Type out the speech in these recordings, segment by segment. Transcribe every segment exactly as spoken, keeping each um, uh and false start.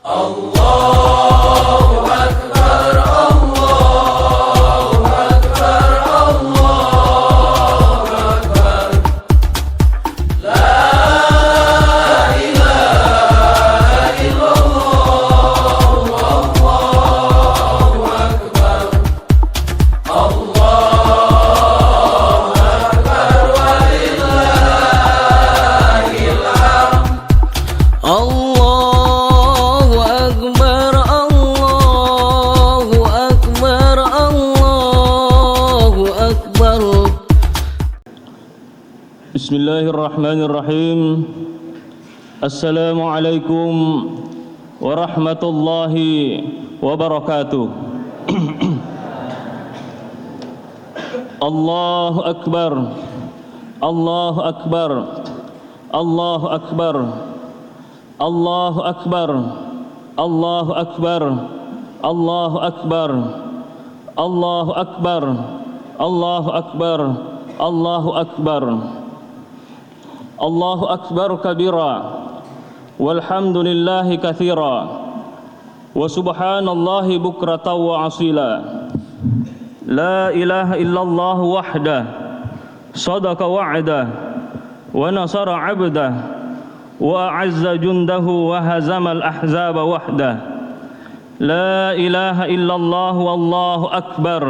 Allahu Akbar, Allahu Akbar, Allahu Akbar. La ilaha illallah, Allahu Akbar. Allahu Akbar, walillahil hamd. Allahu Akbar, Allahu Akbar, Allahu Akbar. Bismillahirrahmanirrahim. Assalamualaikum warahmatullahi wabarakatuh. Allahu Akbar. Allahu Akbar. Allahu Akbar. Allahu Akbar. Allahu Akbar. Allahu Akbar. Allahu Akbar. Allahu Akbar. Allahu Akbar. Allahu Akbar kabira. Walhamdulillahi katsira. Wa subhanallahi bukratan wa asila. La ilaha illallah wahdah. Sadaqa wa'dah. Wa nasara 'abdah. Wa a'azza jundahu wa hazamal ahzaba wahdah. La ilaha illallah wallahu akbar.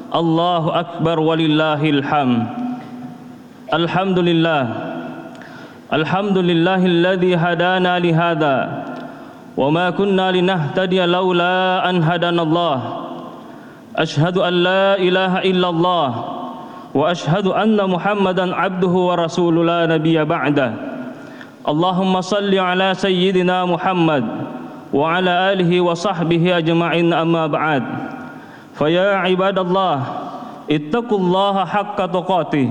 Allahu akbar walillahil hamd. Alhamdulillah. Alhamdulillahilladzi hadana lihadza. Wa ma kunna linahtadiya laula an hadanallah. Asyhadu an la ilaha illallah wa asyhadu anna Muhammadan abduhu wa rasuluh la nabiyya ba'dah. Allahumma salli ala sayyidina Muhammad wa ala alihi wa sahbihi ajma'in, amma ba'd. Fa ya ibadallah, ittaqullaha haqqa tuqatih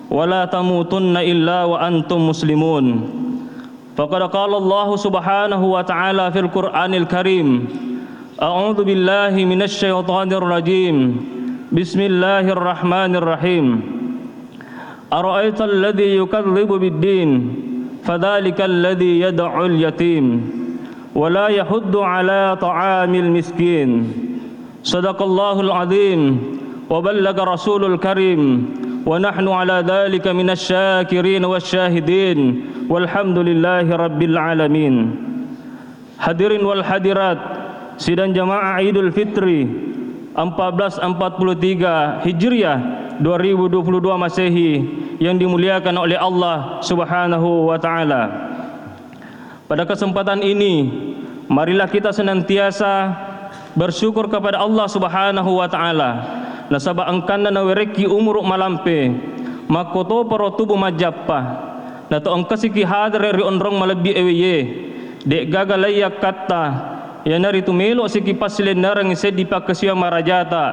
wa la tamutunna illa wa antum muslimun. Faqad qala Allahu subhanahu wa ta'ala fil Qur'anil Karim, a'udzu billahi minasy syaithanir rajim. Bismillahirrahmanirrahim. Ara'aital ladzi yukadzibu biddin, fadzalikal ladzi yad'ul yatim, wa la yahuddu ala ta'amil miskin. Sadaqallahul azim wa ballaga rasulul karim wa nahnu ala dzalika minasy syakirin wasy syahidin walhamdulillahi rabbil alamin. Hadirin wal hadirat, sidang jamaah Idul Fitri empat belas empat puluh tiga Hijriah, dua ribu dua puluh dua Masehi yang dimuliakan oleh Allah Subhanahu wa taala. Pada kesempatan ini, marilah kita senantiasa bersyukur kepada Allah Subhanahu wa Ta'ala, nasaba engkanna nawerekki umuru malampe, makkotoparo tubu majjappa, nato engkasiki hadere ri onrong malebbi eweye, de'gaga laiyakkatta, iyanaritu melo siki passilennerengngi seddi pakkasiwiang marajata,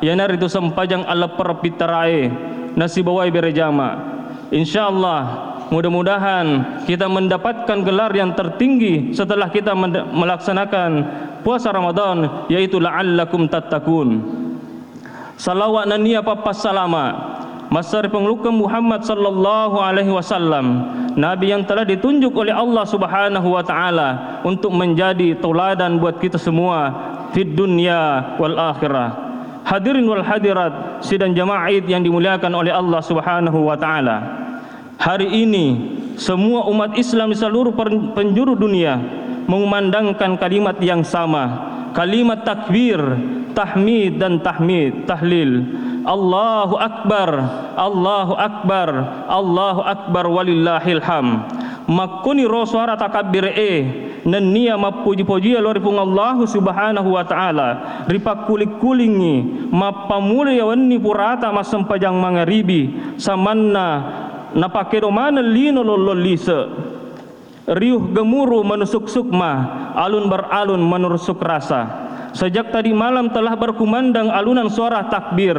iyanaritu sempajang alleppereng pittarae, nasibawai berejama. Insya Allah, mudah-mudahan kita mendapatkan gelar yang tertinggi setelah kita menda-, melaksanakan puasa Ramadan, yaitu la'allakum tattaqun. Salawat nennia pappassalama massari Pangulukkeng Muhammad sallallahu alaihi wasallam, Nabi yang telah ditunjuk oleh Allah Subhanahu wa Ta'ala untuk menjadi tauladan buat kita semua fid dunya wal akhirah. Hadirin wal hadirat, sidang jamaah Id yang dimuliakan oleh Allah Subhanahu wa Ta'ala. Hari ini, semua umat Islam di seluruh per-, penjuru dunia mengumandangkan kalimat yang sama, kalimat takbir, tahmid, dan tahmid, tahlil. Allahu Akbar, Allahu Akbar, Allahu Akbar, walillahil hamd. Makkoniro suara takabbir e, nennia mappuji-pujié lao ri Puang Allahu Subhanahu wa Ta'ala, ripakkuling-kulingngi, mappammula wenni purata massempajang mangaribi, samanna napakédo maneng lino lollong lise'. Riuh gemuruh menusuk sukma, alun beralun menusuk rasa. Sejak tadi malam telah berkumandang alunan suara takbir,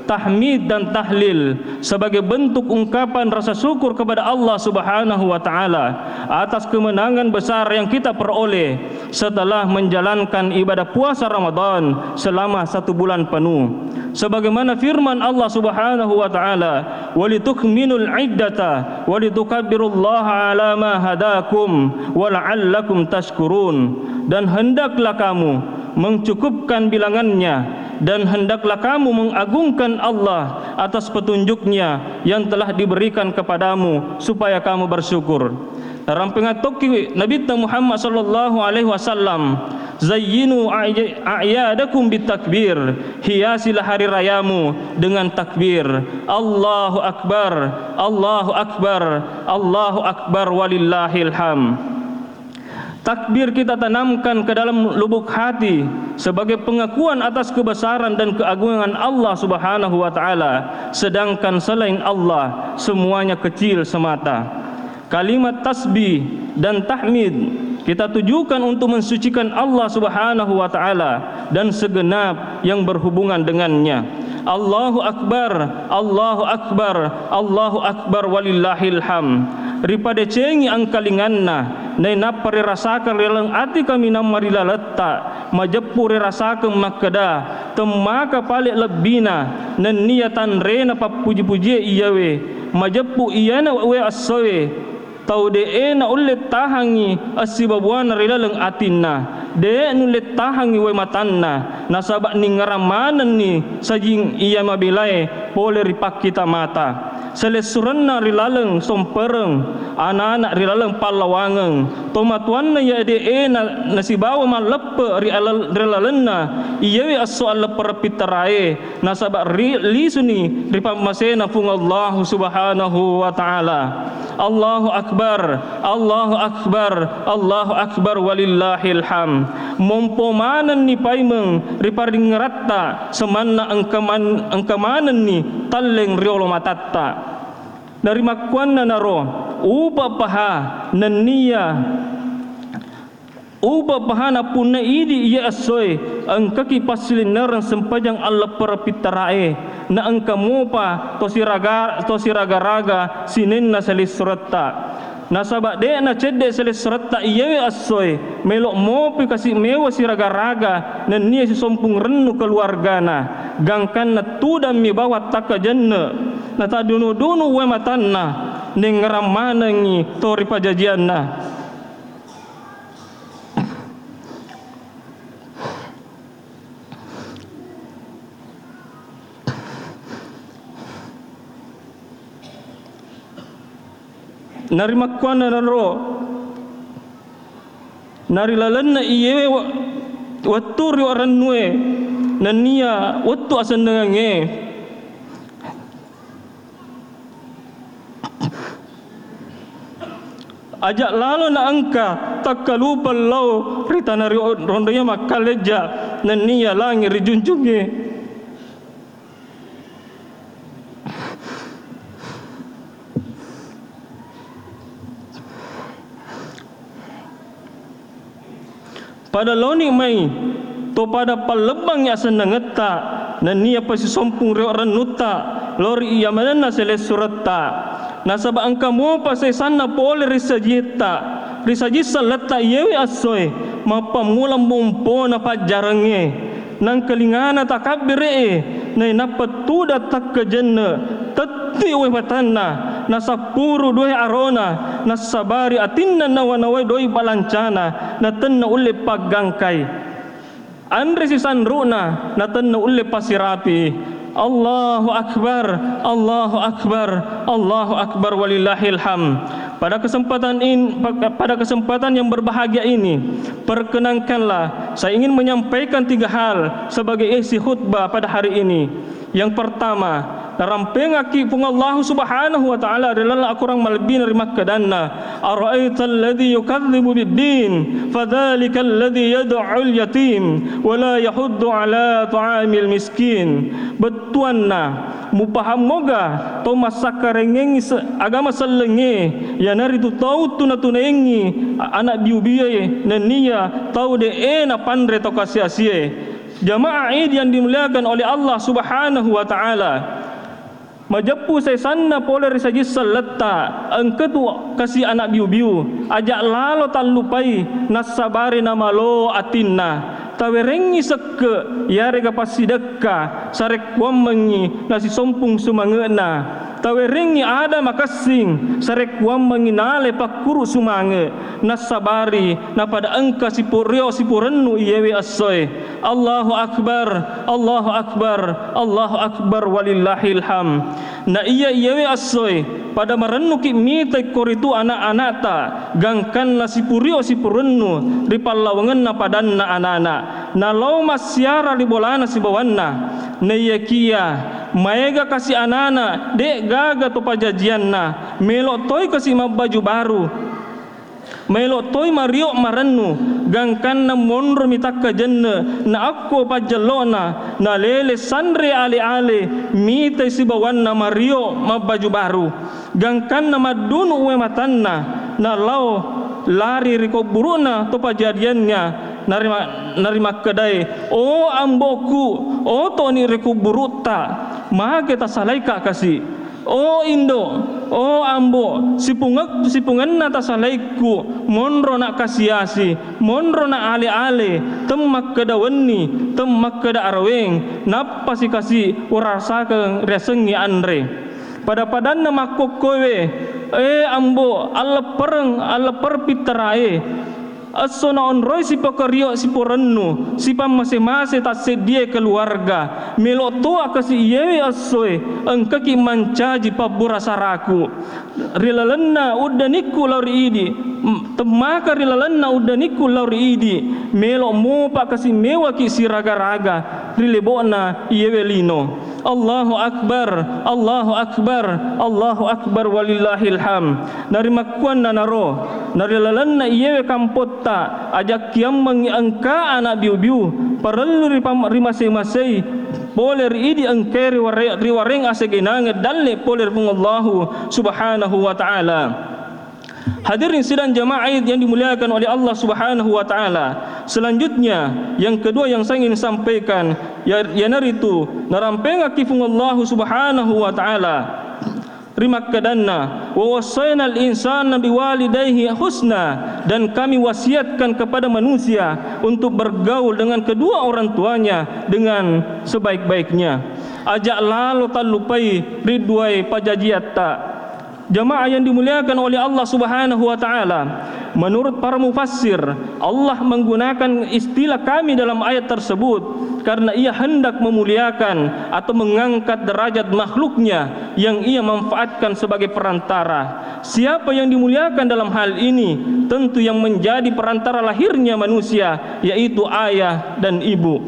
tahmid dan tahlil sebagai bentuk ungkapan rasa syukur kepada Allah Subhanahu wa Ta'ala atas kemenangan besar yang kita peroleh setelah menjalankan ibadah puasa Ramadan selama satu bulan penuh. Sebagaimana firman Allah Subhanahu wa Ta'ala, "Walitukminul iddata walitukabbirullaha ala ma hadakum wa la'allakum tashkurun." Dan hendaklah kamu mencukupkan bilangannya, dan hendaklah kamu mengagungkan Allah atas petunjuk-Nya yang telah diberikan kepadamu, supaya kamu bersyukur. Narampengeng tokki Nabitta Muhammad sallallahu alaihi wasallam, "Zayyinu a'y-, a'yadakum bitakbir." Hiasilah hari rayamu dengan takbir. Allahu Akbar, Allahu Akbar, Allahu Akbar, walillahil hamd. Takbir kita tanamkan ke dalam lubuk hati sebagai pengakuan atas kebesaran dan keagungan Allah Subhanahu wa Ta'ala, sedangkan selain Allah, semuanya kecil semata. Kalimat tasbih dan tahmid kita tujukan untuk mensucikan Allah Subhanahu wa Ta'ala dan segenap yang berhubungan dengannya. Allahu Akbar, Allahu Akbar, Allahu Akbar, walillahil hamd. Ripadecengi angkalinganna, nainappa rirasakeng ri laleng ati kaminang marilaletta, majeppu rirasakeng makkeda, temmaka pale lebbina, nennia tanrena pappuji-pujie iyawe, majeppu iyana we essoe, Tau de'e naulle tahangngi assibabuanna ri laleng atinna, de' nulle tahangngi wae matanna, nasaba ningngerang manenni sajing iya mabelae pole ri pakkita mata. Selessurenna ri laleng sompereng, ana-ana ri laleng pallawangeng, tomatoanna iya de'e na-, nasibawa malleppe ri alal-, ri lalenna iyawe esso alleppereng pittarae, nasaba ri-, lisuni ri pammasena Puang Allahu Subhanahu wa Ta'ala. Allahu Akbar, Allahu Akbar, Allahu Akbar, walillahil hamd. Mompo manenni paimeng ri paringngeratta, semanna engka man-, engka manenni talleng riolo matatta. Narimakkuannanaro, upa paha nenniya Upa pahana punna idi iya essoe, engkaki passilennereng sempajang alleppereng pittarae, na engka mopa to siraga-, to siraga-raga sinenna selessuretta. Nasaba de'na cedde selessuretta iyawe essoe, melo mopi kasi mewa siraga-raga nennia sisompung rennu keluargana, gangkanna tudammi bawang takkajenne, natadunu-dunu wae matanna, nengngerang manengngi to ripajajianna. Narimakkuannanaro, narilalenna iyewe we-, wettu ri warennue, nennia wettu asendengengnge. Aja' lalo naengka takkalupang lao ri tana ri-, ronroe makkalejja, nennia langi rijunjungnge. Pada laoni mai to pada pallebbangngi asennangetta, nennia pasisompung ri rennutta lao ri iya manenna selessuretta. Nasaba engka mopa sesanna pole ri sajietta, ri sajing selletta iyewe essoe, mappammula mompona pajjarengnge. Nangkalingana takabbere'e, nainappa tudang takkajenne, tettui wae matanna, nasappuru due arona, nassabari atinna nawa-nawai doi balancana, natenna ulle paggangkai. Anre sisanru'na, natenna ulle pasirapi. Allahu Akbar, Allahu Akbar, Allahu Akbar, walillahil hamd. Pada kesempatan in-, pa-, pada kesempatan yang berbahagia ini, perkenankanlah saya ingin menyampaikan tiga hal sebagai isi khutbah pada hari ini. Yang pertama, narampengakki Puang Allahu Subhanahu wa Ta'ala ri laleng akorang malebbina ri makkedanna, "Ara'aital ladzi yukadzibu biddin, fadzalikal ladzi yad'ul yatim, wa la yahuddu ala ta'amil miskin." Bettuanna, mupahang moga tau massakkarengngengngi se-, agama sellengnge, iyanaritu tau tuna-tunaengngi a-, ana' biu-biue nenniya tau de'e napanre tau kasi-asie. Jamaah Id yang dimuliakan oleh Allah Subhanahu wa Ta'ala, majeppu sesanna pole ri sajing selletta, engkatu kasi ana' biu-biu, aja' lalo tallupai nassabari namalo atinna. Tawerengngi sekke', iyarega passidekka, sarekkuammengngi nasisompung sumange'na. Tawerengngi ada makessing, sarekkuammengngi nale pakkuru sumange, nassabari napada engka sipurio sipurennu iyewe essoe. Allahu Akbar, Allahu Akbar, Allahu Akbar, walillahil ham. Na iya iyewe essoe, pada marennuki mitai koritu anak-anakta, gangkanna sipurio sipurennu ri pallawangenna padanna anana, nalao massiara ri bolana sibawanna. Naiyakia maega kasi anana, de gaga to pajajianna, melo toi kasi mabbaju baru. Maelo toi mario marennu, gangkanna monromi takkajenne, na akko pajjellona, nalele sanre ale-ale, mitai sibawanna mario mabbaju baru. Gangkanna maddunu uwe matanna, nalao lari ri kubburu'na to pajadianna, narima-, narimakkedai, "O ambo'ku, otoni ri kubburu'ta, mage tasalaika kasi?" O indo, o ambo, sipungek-, sipungenna tasalaikku, monro na kasiasi, monro na ale-ale, temmakkeda wenni, temmakkeda araweng, nappa sikasi urasakeng riasengngi anre. Pada-padanna makkokkoe, e ambo, alleppereng, alleppereng pittarae. Esso naonroi sipokerio siporennu, sipammase-mase tasseddie keluarga, melo toa kasi iyewe essoe, engkaki mancaji pabbura saraku. Ri lalenna uddanikku lao ri idi, m-, temmaka ri lalenna uddanikku lao ri idi, melo mopa kasi mewaki siraga-raga ri lebo'na iyewe lino. Allahu Akbar, Allahu Akbar, Allahu Akbar, walillahil ham. Narimakkuannanaro, narilalenna iyewe kampotta, ajakkiammengngi engka ana biu-biu, parellu ripam-, rimasei-masei, pole ri idi engkae riware-, riwareng asegenangeng dalle pole ri Puang Allahu Subhanahu wa Ta'ala. Hadirin sidang jamaah Id yang dimuliakan oleh Allah Subhanahu wa Ta'ala. Selanjutnya, yang kedua yang saya ingin sampaikan, ya-, yanaritu narampengakki Puang Allahu Subhanahu wa Ta'ala ri makkedanna, "Wa wassainal insana biwalidayhi husna," dan Kami wasiatkan kepada manusia untuk bergaul dengan kedua orang tuanya dengan sebaik-baiknya. Aja lalo tallupai ri duae pajajiatta. Jamaah yang dimuliakan oleh Allah Subhanahu wa Ta'ala, menurut para mufassir, Allah menggunakan istilah kami dalam ayat tersebut karena Ia hendak memuliakan atau mengangkat derajat makhluknya yang Ia manfaatkan sebagai perantara. Siapa yang dimuliakan dalam hal ini? Tentu yang menjadi perantara lahirnya manusia, yaitu ayah dan ibu.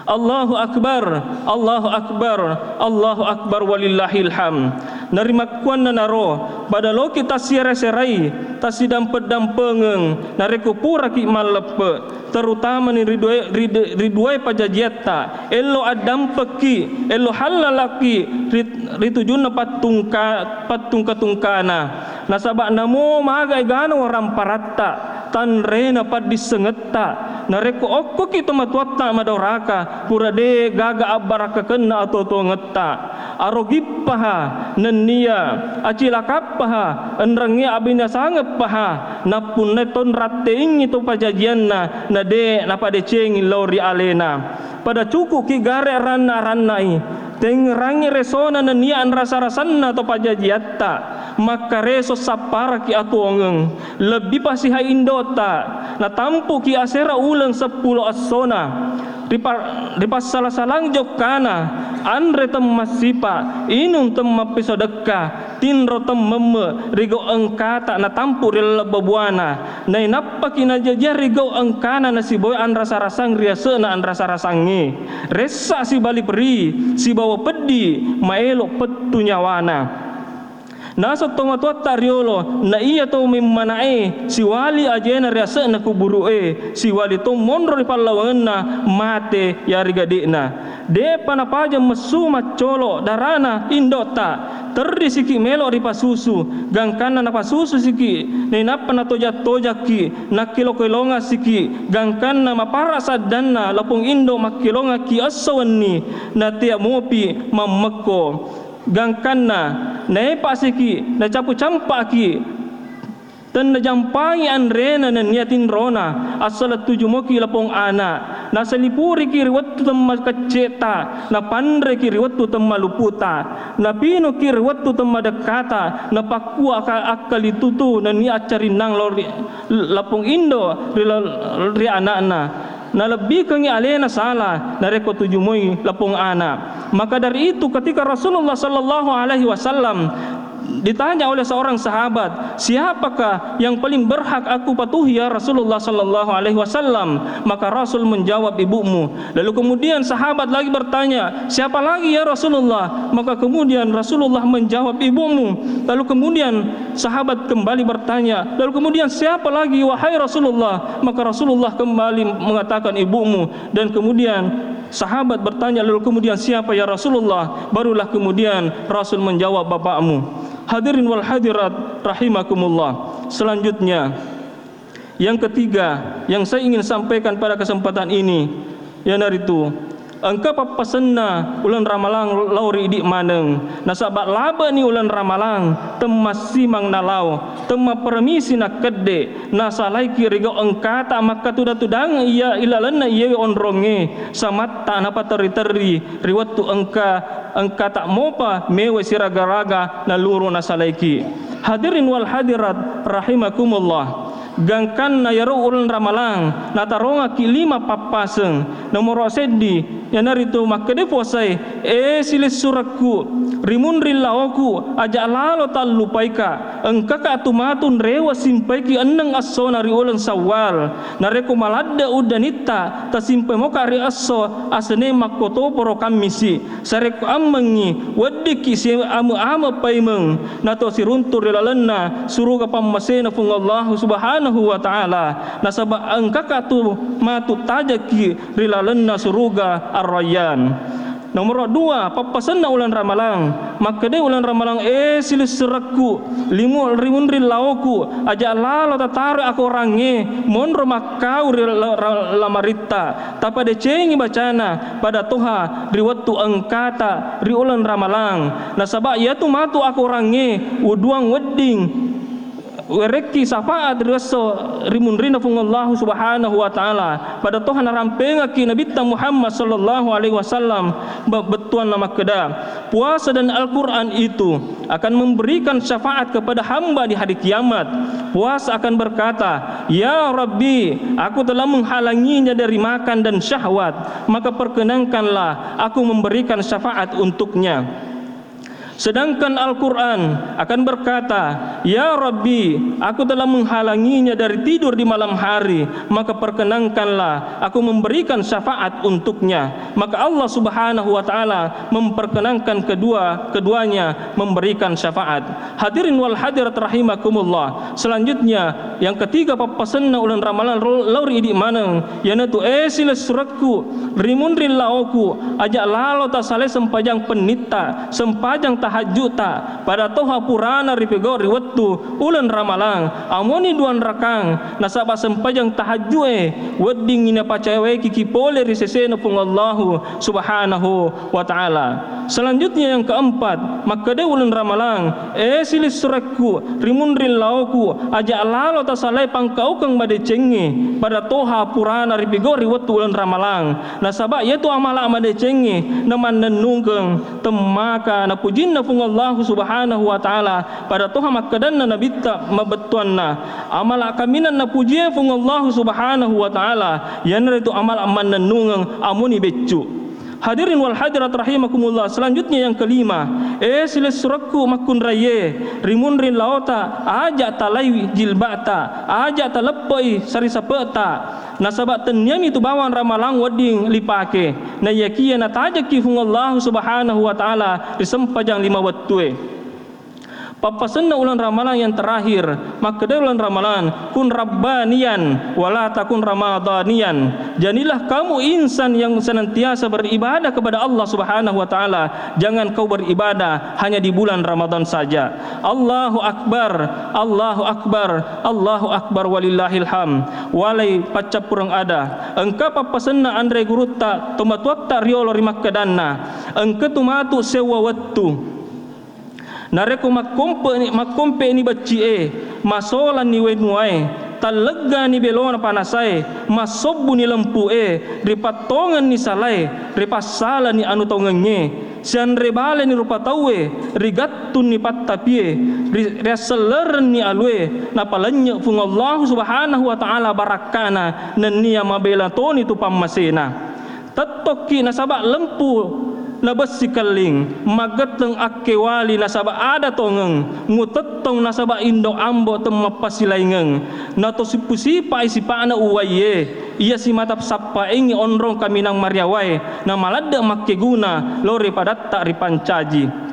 Allahu Akbar, Allahu Akbar, Allahu Akbar, walillahil ham. Narimakkuannanaro, pada loki tassere-serai, tassidampeng-dampengeng, narekko puraki malleppe, terutamani ri duae, ri de-, ri duae pajajiatta, ello addampekki, ello hallalakki ri, ri tujunna pattungka-, pattungka-tungkana. Nasaba namo maga egana waramparatta, tanrena paddissengetta, narekko okkoki tomatuatta madoraka, pura de gaga abbarakkakenna atuo-tuongetta. Arogippaha nennia acilakappaha, enrengnge abinasangeppaha, nappunnai tonratteingngi to pajajianna, na de napadecengi lao ri alena. Pada cuku'ki gare ranna-rannai, tengngerangngi resona nennia anrasa-rasanna to pajajiatta, makkareso sapparaki atuongeng, lebbi pasiha indota, natampuki asera uleng seppulo essona. Ripa-, ripassala-salang jokkana, anre temmassipa, inung temmappiso dekka, tinro temmemme ri gau engkata natampu ri laleng babuana. Nainappaki najajia ri gau engkana nasibawa anrasa-rasang ri ase'na anrasa-rasangnge. Ressa sibali peri, sibawa peddi, maelo pettu nyawana. Naseng tomatoatta riolo, na iya to memmana'e siwali ajena ri ase'na kuburu'e, siwali to monro ri pallawangenna mate yarega de'na. De'pa napajang messu maccolo darana indo'ta, terrisiki melo ripasusu, gangkanna napasususiki, nainappa natojang-tojakki, nakkelo-kelongassiki, gangkanna mapara saddanna lapong indo makkelongakki esso wenni, natea mopi mammekko. Gangkanna naepasiki, nacapu-campaki, tennajampangi anrena nennia tinrona, assalettuju moki lapong ana. Nasalipuriki ri wettu temmakecce'ta, napanreki ri wettu temmaluputa, napinuki ri wettu temmadekkata, napakkua ka-, akkalitutu nennia accarinnang lao ri lapong indo ri la-, ri ana'na. Nalebbikengngi alena sala narekko tuju moi lapong ana'. Maka dari itu, ketika Rasulullah sallallahu alaihi wasallam ditanya oleh seorang sahabat, "Siapakah yang paling berhak aku patuhi, ya Rasulullah sallallahu alaihi wasallam?" Maka Rasul menjawab, "Ibumu." Lalu kemudian sahabat lagi bertanya, "Siapa lagi, ya Rasulullah?" Maka kemudian Rasulullah menjawab, "Ibumu." Lalu kemudian sahabat kembali bertanya, "Lalu kemudian siapa lagi, wahai Rasulullah?" Maka Rasulullah kembali mengatakan, "Ibumu." Dan kemudian sahabat bertanya, "Lalu kemudian siapa, ya Rasulullah?" Barulah kemudian Rasul menjawab, "Bapakmu." Hadirin wal hadirat rahimakumullah. Selanjutnya, yang ketiga yang saya ingin sampaikan pada kesempatan ini, iyanaritu engka pappasenna uleng Ramalang lao ri idi maneng. Nasaba labe'ni uleng Ramalang, temmassimang nalao, temmapermisi nakkedde, nasalaiki rigau engkata makkatuda-tudang iya ilalenna iyewe onrongnge, samatta napaterri-terri ri wettu engka, engkata mopa mewe siraga-raga naluru nasalaiki. Hadirin wal hadirat rahimakumullah. Gangkanna iyaro uleng Ramalang natarongaki lima pappaseng. Nomoro seddi, iyanaritu makkeda puasae, "E silessurekku, ri munri laoku, aja lalo tallupaika. Engkaka tu matu nrewe simpaiki enneng essona ri uleng Syawal. Narekko maladde uddanitta, tasimpai moka ri esso asene makkotoporo Kammisi. Sarekko ammengngi, weddikki si ame-ame paimeng, nato siruntu ri lalenna suruga pammasena Puang Allahu Subhanahu wa Ta'ala. Nasaba engkaka tu matu tajakki ri lalenna suruga Ar-Rayyan." Nomoro dua, pappasenna uleng Ramalang. Makkeda uleng Ramalang, "E silessurekku, limu-, ri munri laoku, aja lalo tataroi akorangnge monro makkau ri la-, ra-, lamaritta. Tapadecengi bacana pada toha ri wettu engkata ri uleng Ramalang. Nasaba iyatu matu akorangnge uduang wedding werekki syafaat ri esso ri munrinna Puang Allahu Subhanahu wa Ta'ala. Pada toha narampengakki Nabitta Muhammad sallallahu alaihi wasallam be-, bettuanna makkeda, puasa dan Al-Quran itu akan memberikan syafaat kepada hamba di hari kiamat." Puasa akan berkata, "Ya Rabbi, aku telah menghalanginya dari makan dan syahwat, maka perkenankanlah aku memberikan syafaat untuknya." Sedangkan Al-Quran akan berkata, "Ya Rabbi, aku telah menghalanginya dari tidur di malam hari, maka perkenankanlah aku memberikan syafaat untuknya." Maka Allah Subhanahu wa Ta'ala memperkenankan kedua-keduanya memberikan syafaat. Hadirin wal hadirat rahimakumullah. Selanjutnya, yang ketiga pappasenna uleng Ramalang ro-, lao ri idi maneng, iyanatu, "E silessurekku, ri munri laoku, aja lalo tasalai sempajang pennitta, sempajang tahajju'ta, pada toha purana ripegau ri wettu uleng Ramalang, amoni duang rakang, nasaba sempajang tahajju'e weddingngi napacawaiki ki pole ri sesena Puang Allahu Subhanahu wa Ta'ala." Selanjutnya yang keempat, makkeda uleng Ramalang, "E silessurekku, ri munri laoku, aja lalo tasalai pangkaukeng madecengnge pada toha purana ripigau ri wettu uleng Ramalang. Nasaba iyatu amala madecengnge namannennungkeng temmaka napujinna Puang Allahu Subhanahu wa Ta'ala." Pada toha makkedanna Nabitta mabettuanna, amala kaminang napujie Puang Allahu Subhanahu wa Ta'ala, iyanaritu amala mannennungeng amoni beccu. Hadirin wal hadirat rahimakumullah, selanjutnya yang kelima, e silessurekku makkunraie, ri munri laota aja talai jilba'ta, aja taleppei sarisape'ta, nasaba tenniami tu bawang Ramalang wedding lipake, naiyakia natajakki Puang Allahu Subhanahu wa Ta'ala ri sempajang lima wettue. Pappasenna uleng Ramalang yang terakhir, makkeda uleng Ramalang, "Kun rabbaniyan, wala takun ramadaniyan." Jadilah kamu insan yang senantiasa beribadah kepada Allah Subhanahu wa Ta'ala. Jangan kau beribadah hanya di bulan Ramadan saja. Allahu Akbar, Allahu Akbar, Allahu Akbar, walillahil hamd. Walai paccappureng ada. Engka pappasenna anre gurutta, tomatuatta riolo ri makkedanna, engka tu matu sewwa wettu. Narekko makkompe'ni, makkompe'ni becci'e, masolanni wenuae, Talleggani belona panasae, massobbuni lempu'e, ripattongenni salae, ripassalani anu tongengnge, sianre baleni rupa tauwe, rigattunni pattapie, ri-, riassellerenni alue, napalennye' Puang Allahu Subhanahu wa Ta'ala barakkana, nennia mabela toni tu pammasena. Tettokki nasaba lempu na bessi kelling, magetteng akkewali nasaba ada tongeng, mutettong nasaba indo ambo temmappasilaingeng, nato sippu-sipai sipa'na uwaiye, iya simata sappaengngi onrong kaminang mariawae, namaladde makkeguna lao ri padatta ripancaji.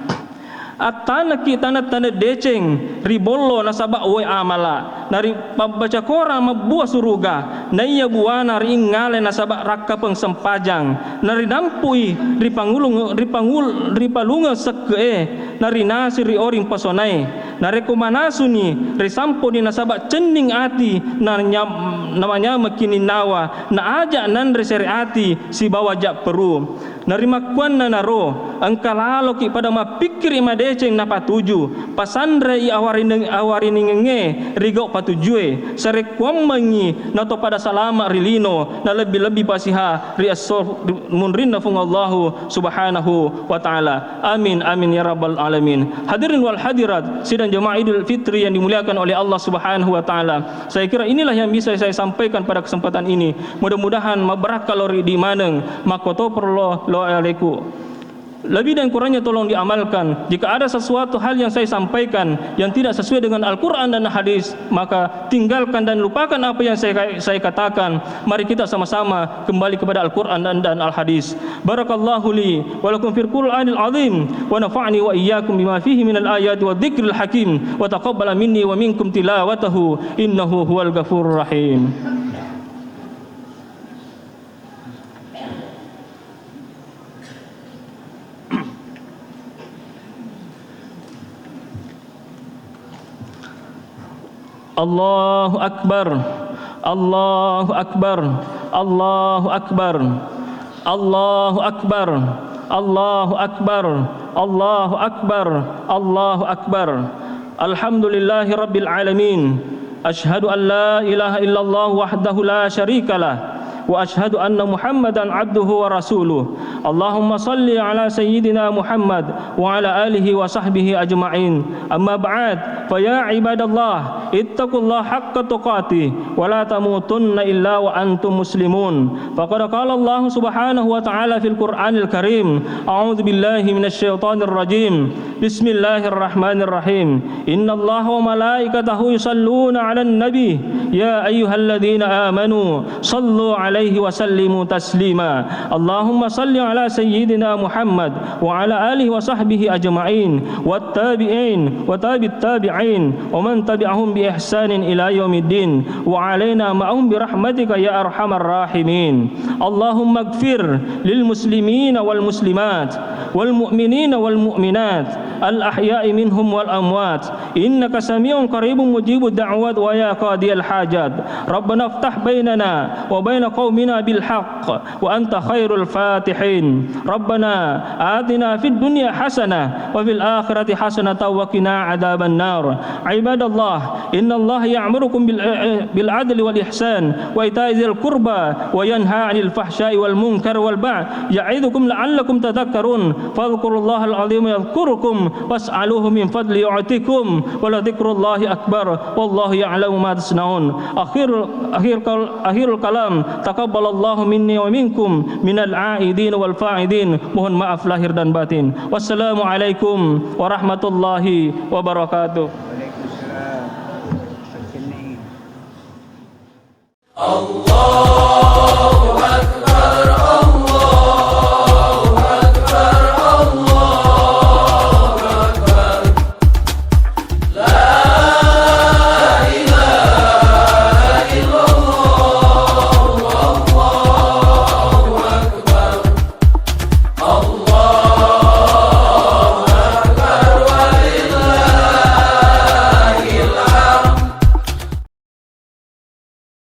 Attanekki taneng-taneng deceng ri bollo nasaba uwai amala, nari pabbaca Korang mabbua suruga, naiya buana ri ingngale nasaba rakkapeng sempajang, nari dampui ri pangulung-, ri pangul-, ri palungeng sekke'e, nari nasi ri oring pasonae, narekko manasuni risamponi nasaba cenning ati nanya-, namanyamekki ninnawa, naaja nanre sere ati sibawa ja peru. Narimakkuannanaro, engka laloki pada mappikkiri madeceng napatuju, pasanrei awarineng-, awariningengnge ri gau patujue, sarekkuammengngi nato pada salama ri lino, nalebbi-lebbi pasiha ri esso ri munrinna Puang Allahu Subhanahu wa Ta'ala. Amin, amin ya rabbal alamin. Hadirin wal hadirat, sidang jemaah Idul Fitri yang dimuliakan oleh Allah Subhanahu wa Ta'ala. Saya kira inilah yang bisa saya sampaikan pada kesempatan ini. Mudah-mudahan mabbarakka lao ri idi maneng, makkotoparo lao aleku. Lebih dan kurangnya tolong diamalkan. Jika ada sesuatu hal yang saya sampaikan yang tidak sesuai dengan Al-Quran dan hadis, maka tinggalkan dan lupakan apa yang saya, saya katakan. Mari kita sama-sama kembali kepada Al-Quran dan, dan Al-Hadis. Barakallahu li wa lakum fil Qur'anil azim wa nafa'ni wa iyyakum bima fihi minal ayati wa dzikril hakim wa taqabbala minni wa minkum tilawatahu innahu huwal ghafurur rahim. Allahu Akbar. Allahu Akbar. Allahu Akbar. Allahu Akbar. Allahu Akbar. Allahu Akbar. Allahu Akbar. Alhamdulillahi Rabbil Alamin. Asyhadu an la ilaha illallah wahdahu la syarika lah, wa asyhadu anna Muhammadan abduhu wa rasuluh. Allahumma salli ala sayyidina Muhammad wa ala alihi wa sahbihi ajma'in. Amma ba'd, fa ya ibadallah, ittaqullaha haqqa tuqatih, wa la tamutunna illa wa antum muslimun. Faqad qala Allah subhanahu wa ta'ala fil Qur'anil Karim, a'udzu billahi minasy syaithanir rajim. Bismillahirrahmanirrahim. Innallaha wa malaikatahu yusalluna 'alan nabi, ya ayyuhalladzina amanu sallu 'alaihi wa sallimu taslima. Allahumma salli 'ala sayyidina Muhammad wa 'ala alihi wa sahbihi ajma'in, wat tabi'in, wa tabi'it tabi'in, wa man tabi'ahum bi ihsanin ila yaumiddin, wa 'alaina ma'ahum bi rahmatika ya arhamar rahimin. Allahumma ighfir lil muslimina wal muslimat, wal mu'minina wal mu'minat, al ahya'i minhum wal amwat, innaka sami'un qaribun mujibud da'wat, wa ya qadiyal hajat. Rabbana iftah bainana wa baina qaumina bil haqq, wa anta khairul fatihin. Rabbana atina fid dunya hasanah wa fil akhirati hasanatan wa qina adzaban nar. Ibadallah, innallaha ya'murukum bil, bil adli wal ihsan wa ita'i dzil qurba wa yanha 'anil fahsya'i wal munkar wal baghi ya'idzukum la'allakum tadzakkarun. Fadzkurullahal 'azima yadzkurkum was'aluhu min fadli yu'tikum wa ladzikrullahi akbar. Wallahu ya'lamu ma tasna'un. Akhir, akhir kal-, akhirul kalam. Taqabbalallahu minni wa minkum minal 'aidin wal fa'idin. Mohon maaf lahir dan batin. Wassalamualaikum warahmatullahi wabarakatuh. Waalaikumsalam.